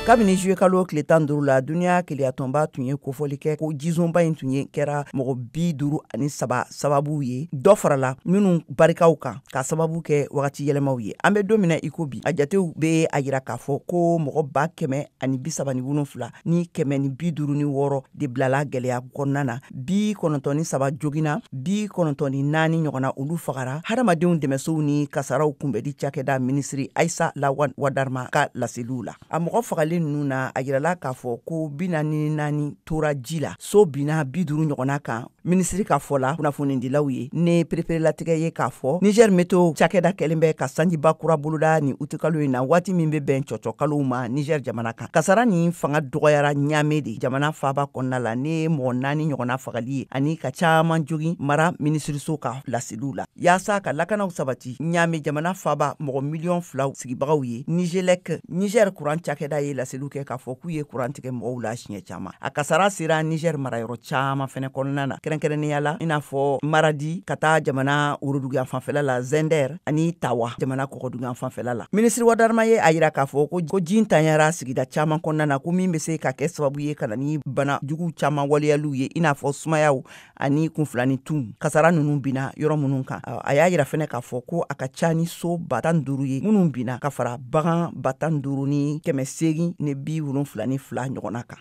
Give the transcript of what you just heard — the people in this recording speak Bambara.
Kabini juillet kalo tile 15 la, duniya kelenyatɔnba tun ye kofɔli kɛ ko jizonba in tun ye kɛra mɔgɔ 53 sababu ye, dɔ farala minnu barikaw kan ka sababu kɛ wagati yɛlɛmaw ye. An bɛ don min na iko bi, a jatew bɛ a yira k'a fɔ ko mɔgɔ 137,156 de bilala gɛlɛya kɔnɔna na, 93 joginna, 94 ɲɔgɔnna olu fagara. Hadamadenw dɛmɛsow ni kasaraw kunbɛli cakɛda minisiri Ayisa Lawan Wadarma ka laseliw la, a mɔgɔ fagalen ninnu na, a yirala k'a fɔ ko 44 tora ji la, so binna 50 ɲɔgɔnna kan. Minisiri ka fɔ la kunnafonidilaw ye, ne pereperelatigɛ ye k'a fɔ Niger Meteo cakɛda kɛlen bɛ ka sanjiba kura boloda ni utikalo in na, waati min bɛ bɛn cɔcɔkalow ma Niger jamana kan. Kasara nin fanga dɔgɔyara Ɲame de jamana faaba kɔnɔna la, ne mɔgɔ 4 ɲɔgɔnna fagali ye ani ka caman jogin, mara minisiriso ka laseliw la. Yaasa ka lakanaw sabati Ɲame jamana faaba mɔgɔ miliyɔn 2 sigibagaw ye, Nigelec, Niger kuran cakɛda, ye laseliw kɛ k'a fɔ k'u ye kuran tigɛ mɔgɔw la siɲɛ caman. A kasara sera Niger marayɔrɔ caman fɛnɛ kɔnɔna na, kɛrɛnkɛrɛnnenya la i n'a fɔ Maradi ka taa jamana woroduguyan fanfɛla la, Zɛndɛr ani Tawa jamana kɔgɔduguyan fanfɛla la. Minisiri Wadarma ye a yira k'a fɔ ko ji ntanyara sigida caman kɔnɔna na, ko min bɛ se ka kɛ sababu ye ka na ni bana jugu caman waleyaliw ye, i n'a fɔ sumayaw ani kunfilani tun, kasara ninnu binna yɔrɔ minnu kan. A y'a yira fɛnɛ k'a fɔ ko a ka ca ni so 15 000 ye minnu binna, ka fara bagan 15,872 ɲɔgɔnna kan.